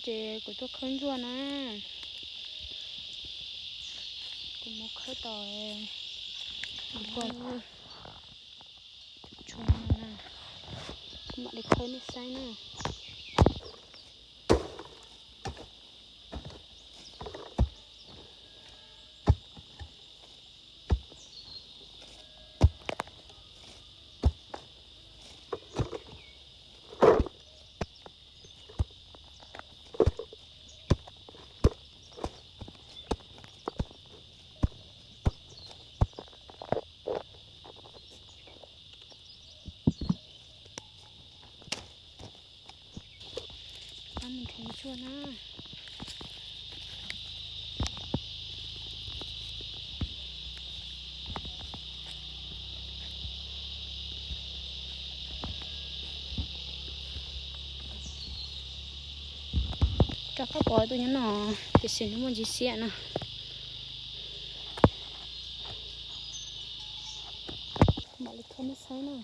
Ces kuv tuaj khawb ntsuag na. Kuv mus khawb tau, kuv koj tshua na. Kuv mam li khawb nej saib na. Mus nrhiav ntsuag na. Rov qab pom tus nyob no, tiam sis nws muaj ntsis xiab no. Mam li khawb nej saib na.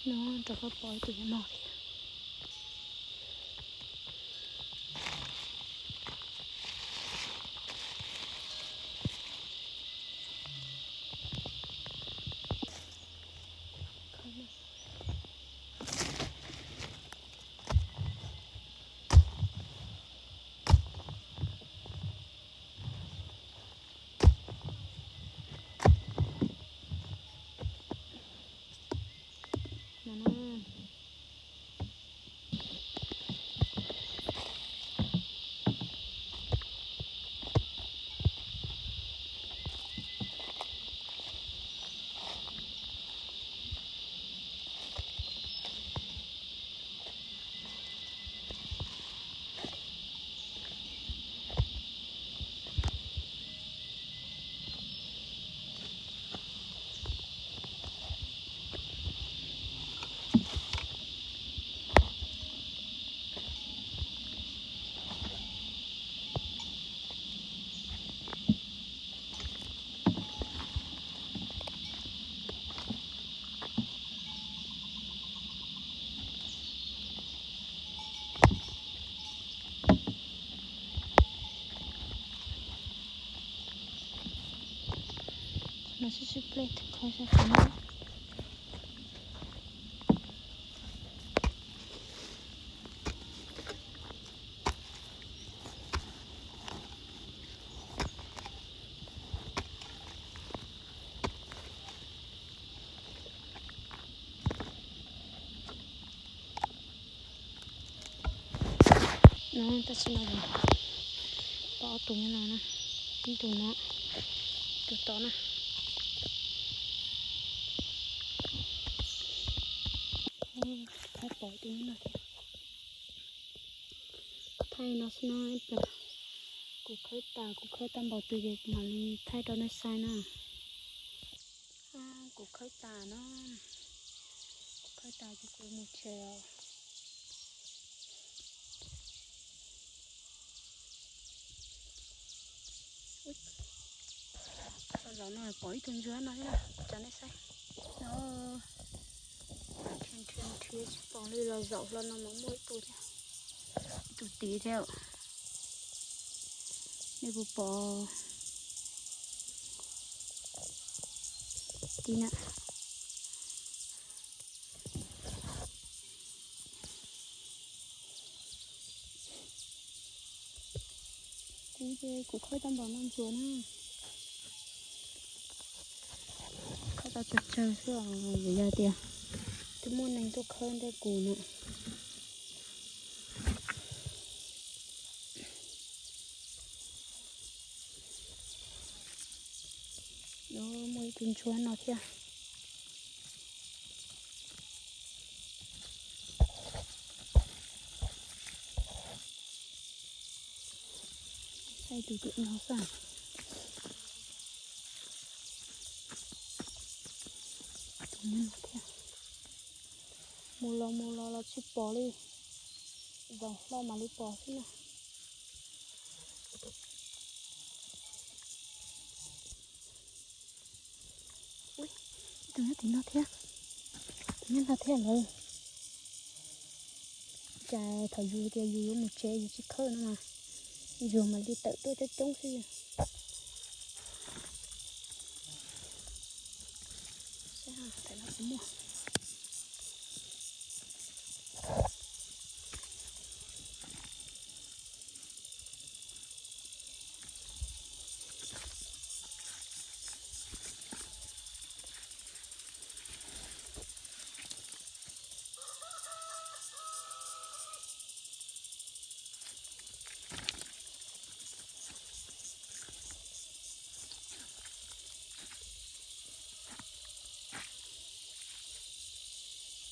No rov qab pom ib tug nyob no thiab. No sib sib pliag tus kho sab tim no. No tab sis no pom ob tug nyob no na, ib tug no, ib tug tod na. Thaij pom tus nyob no thiab. Thaij no xwb na, kuv khawb tas, kuv khawb tau npaum twg ces kuv mam li thaij rau nej saib na. Kuv khawb tas no, kuv khawb tas ces kuv mus tsev os. Los zaum no pom ib tug ntsuag no thiab na, tso nej saib. No, nrhiav nrhiav tsis pom li, los zaum hlo no mas muaj ib tug thiab, ib tug tid thiab. Nej puas pom? Tid na. Kuv ces kuv khawb tau npaum no ntsuag na. Khawb tau tsawg tsawg xwb os, vim yog tias twb muaj neeg tuaj khawb ntej kuv na. Muaj ib tug ntsuag no thiab. Saib tus twm no xwb. Thiab, mus los mus los los tsis pom li, zaum hlo mam li pom xwb na. Ib tug nyob tim no thiab, tus nyob no thiab lawm. Cas thaum yus tias yus yuav mus tsev yus tsis khawb no mas, yus mam li tawm tuaj coob coob xwb. Tam no kuv muaj.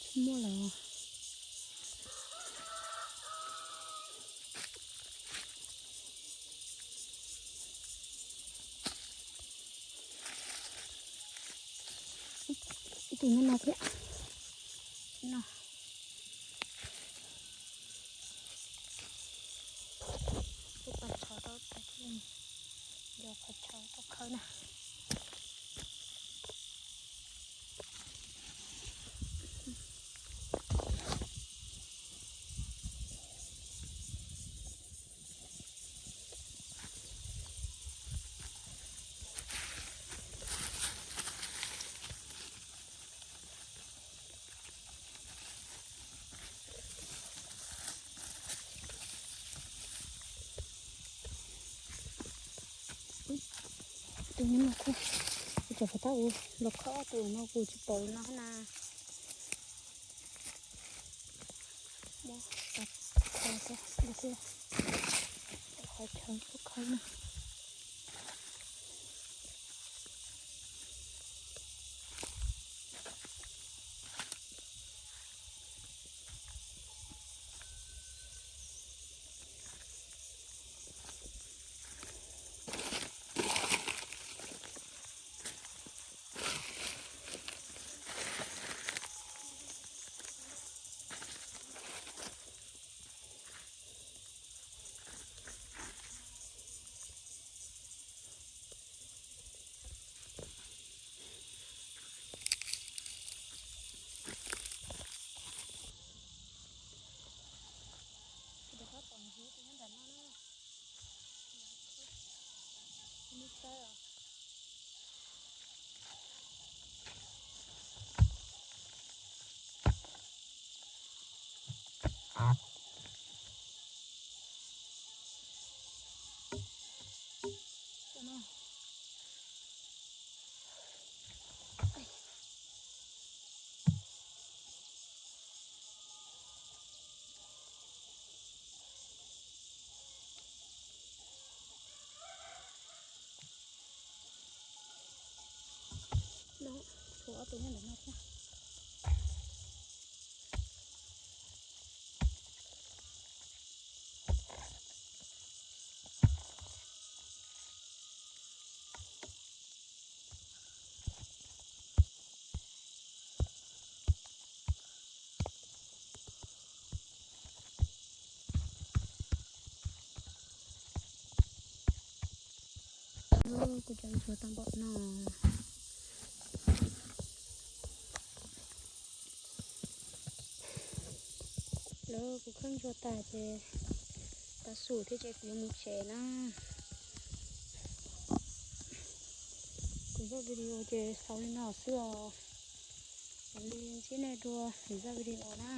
Tsis muaj lawm. Ib tug nyob no thiab. No. Tus pas tsho rau tas, yog pas tsho rau khawb na. Tus nyob no thiab, kuv tseem pom tab ua los khob tus no kuv tsis pom li no na. Muab qhov chaw xub khawb na. No, tshuav ob tug nyob ntawm no thiab. Kuv cov ntsuag tau npaum no. Lawv kuv khawb ntsuag tas ces tav su thiab ces kuv yuav mus tsev na. Kuv zaj video ces xaus li no xwb os. Mam li ntsib nej dua lwm zaj video na.